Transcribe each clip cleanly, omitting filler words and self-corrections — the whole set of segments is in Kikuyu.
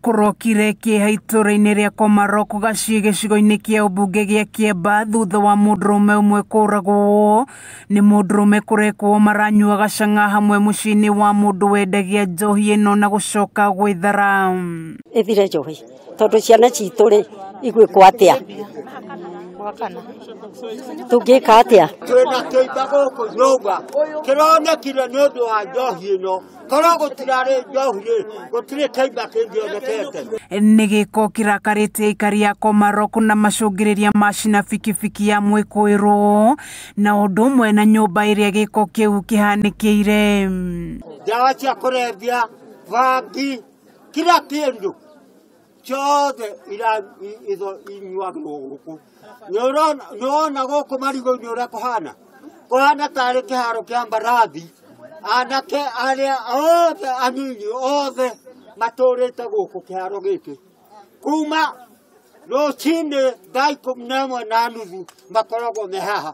Kũrokire kĩeha itũũra-inĩ rĩa Komarok Gaciĩ gĩcigo-inĩ kĩa ũmbunge gĩa Kĩemba thutha wa mũndũrũme ũmwe kũragwo nĩ mũndũrũme kũrekwo maranyuaga cang'a hamwe mũciĩ-inĩ wa mũndũ wendagia njohi ĩno na gũcoka gwĩthara. Ĩthire njohi tondũ ciana citũ rĩ igwĩkwo atĩa? Tũngĩka atĩa? Twĩna kĩimba gũkũ nyũmba kĩronekire nĩ ũndũ wa njohi ĩno, korwo gũtirarĩ njohi rĩ gũtirĩ kĩimba kĩngĩonekete. Nĩ gĩko kĩrakarĩtie aikari a Komarok na macũngĩrĩria macina bikibiki ya mwĩkũĩrwo na ũndũ ũmwe na nyũmba ĩrĩa gĩko kĩu kĩhanĩkĩire. Ndawa cia kũrebia, bangi, kila kĩndũ ciothe inyuagĩrwo gũkũ. Nĩwona gũkũ marigũ-inĩ ũrĩa kũhana, kũhana tarĩ kĩharo kĩa mbarathi. Anake arĩa othe anini othe matũrĩte gũkũ kĩharo gĩkĩ kuma rũcinĩ thaa 11:30 makoragwo me haha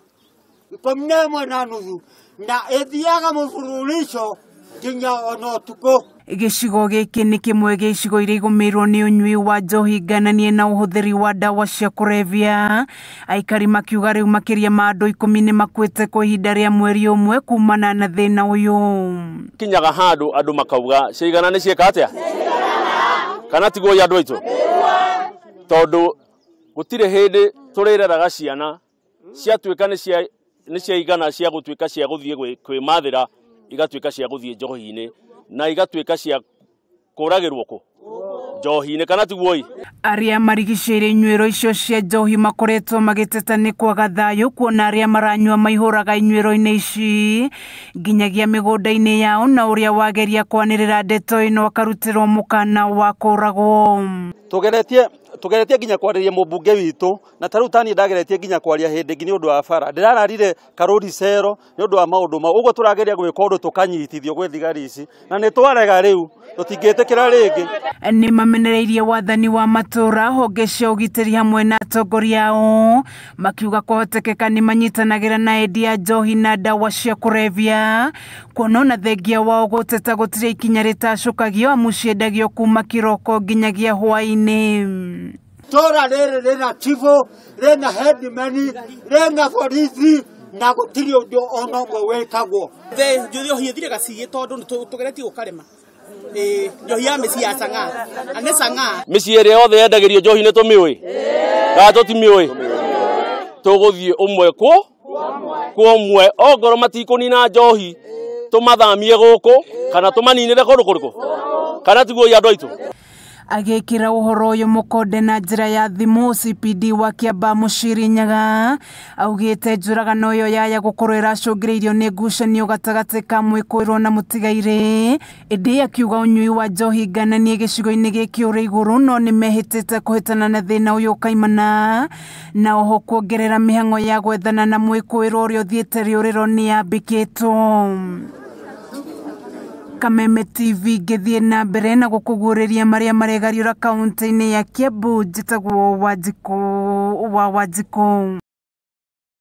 11:30 na ĩthiaga mũbururisho nginya ona ũtukũ. Gĩcigo gĩkĩ nĩ kĩmwe gĩa icigo iria igũmĩirwo nĩ ũnyui wa njohi ngananie na ũhũthĩri wa ndawa cia kũrebia. Aikari makiuga rĩu makĩria ma andũ 10 nĩ makuĩte kwa ihinda rĩa mweri ũmwe kumana na thĩna ũyũ. Kinyaga handũ andũ makauga ciigana nĩ ciĩka atĩa kana tiguo andũ aitũ, tondũ gũtirĩ hĩndĩ tũrĩreraga ciana ciatuĩka nĩ ciaigana cia gũtuĩka cia gũthiĩ kwĩmathĩra igatuĩka cia gũthiĩ njohi-inĩ na igatuĩka cia kũragĩrwo kũ njohi-inĩ kana tiguo. Arĩa marigicĩirie inyuĩro icio cia njohi makoretwo magĩteta nĩ kwaga thayũ kuona arĩa maranyua maihũraga inyuĩro-inĩ ici nginyagia mĩgũnda-inĩ yao na ũrĩa wageria kwanĩrĩra ndeto ĩno akarutĩrwo mũkana wa kũragwo. Tugeretie nginya kwarĩria mũmbunge witũ na ta rĩu taniĩ ndageretie nginya kwaria hĩndĩ ĩngĩ nĩ ũndũ wa bara ndĩrararire karũri cero nĩ ũndũ wa maũndũ mau, ũguo tũrageria gwĩka ũndũ tũkanyitithio gwĩ thigari ici na nĩ twarega rĩu tũtingĩtĩkĩra rĩngĩ. Nĩ mamenereirie wathani wa matũũra, honge cia ũgitĩri hamwe na atongoria ao makiuga kũhotekeka nĩ manyitanagĩra na endia njohi na ndawa cia kũrebia kuona ona thengia wao gũteta gũtirĩ ikinya rĩtacũkagio amu ciendagio kuma kĩroko nginyagia hwaĩ-inĩ. Itũũra rĩrĩ rĩna chibũ, rĩna headman, rĩna borithi na gũtirĩ ũndũ ona ũmwe wĩkagwo. Njohi ĩthire Gaciĩ tondũ tũgeretie gũkarĩma njohi ya mĩciĩ ya cang'aa na nĩ cang'aa. Mĩciĩ ĩrĩa yothe yendagĩrio njohi nĩ tũmĩũĩ kana tũtimĩũĩ? Tũgũthiĩ ũmwe kwa ũmwe, ongorwo matikũnina njohi tũmathamie gũkũ kana tũmaninĩre kũndũ kũrĩkũ kana tiguo andũ aitũ. Agĩkĩra ũhoro ũyũ mũkonde na njĩra ya thimũ, CPD wa Kĩamba Mũciri Nyaga augĩte njũragano ĩyo yaya gũkorwo ĩracũngĩrĩirio nĩ ngucanio gatagatĩ ka mwĩkũĩrwo na mũtigairĩ, ĩndĩ akiuga ũnyui wa njohi ngananie gĩcigo-inĩ gĩkĩ ũrĩ igũrũ no nĩ mehĩtĩte kũhĩtana na thĩna ũyũ ũkaimana na oho kuongerera mĩhang'o ya gwethana na mwĩkũĩrwo ũrĩa ũthiĩte rĩũrĩro nĩ yambĩkĩtwo. Kameme TV ngĩthiĩ na mbere na gũkũguũrĩria marĩa maregariũra kaunti-inĩ ya Kiambu. Njĩtagwo Wanjikũ wa Wanjikũ.